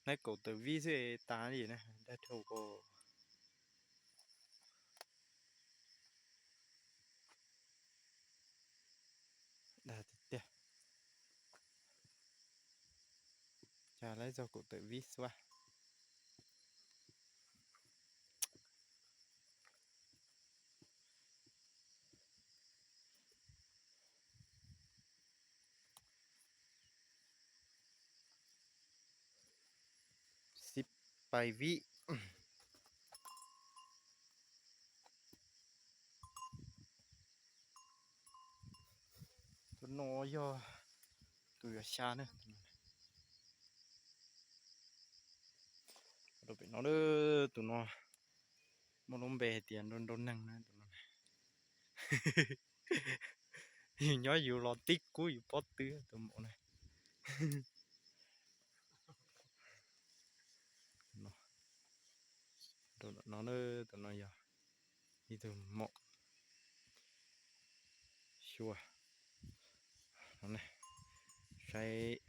Laib kaum tawm vib xwb tas li na, dag dhau ko. Dag tiag tiag. Cas laib txog kaum tawm vib xwb. Xib pais vib. Tus no yog tus yuav xya na. Rau pem no, tus no muaj lub npe hais tias nrau nrau neeg na tus no. Yus nyob yus los tib kub yus pob tw tus maum na. Rau no, tus no yog ib tug maum xyuas. Saib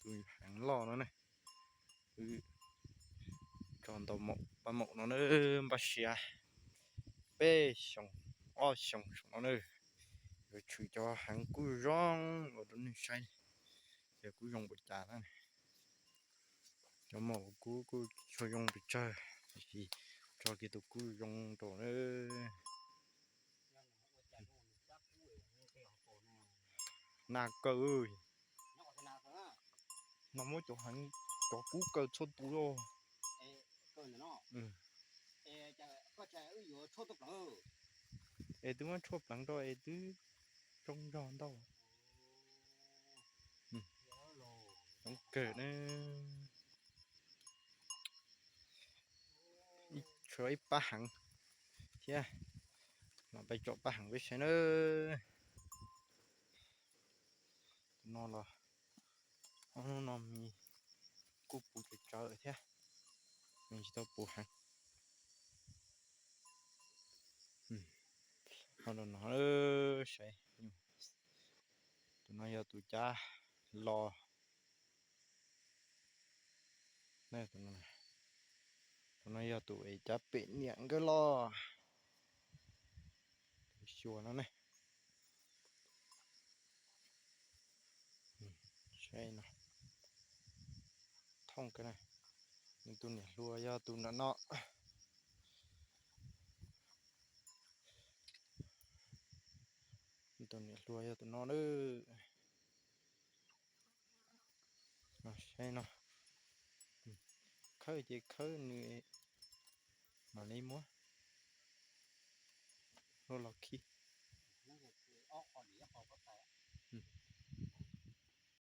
tus heev loj no ne. Wb tso ntau maum, pab maum no na, npaj siav peb xyoo, ob xyoo saum no na. Yuav tshwm cov heev kub zoo ua rau nej saib, ces kub zoo npaum cas na. Cov maum kub kuj tsis tshua zoo pes tsawg, tiam sis tso kiag tus kub zoo rau na. Nag kawg, no muab cov heev, cov kub kawg txhua tus os. Es twb muab tshuaj pleev rau es twb zoo zog ntau. Coob kawg na. Tshuav ib pab heev thiab, mam pais tsom pab heev peb saib na. Tus no los ob hnub no mis kuj puv tsawv tsawv thiab, mis tsis tau puv heev. Ho no saib, tus no yog tus cab los. Tus no yog tus es cab pem niam nkawd los. Tus xyuas no ne. Saib no, thooj kawg na. Nws tus niam hluas yog tus nram no. Nws tus niam hluas yog tus no na. Saib no, khawb ces khawb nws mam li muab luaj los khi.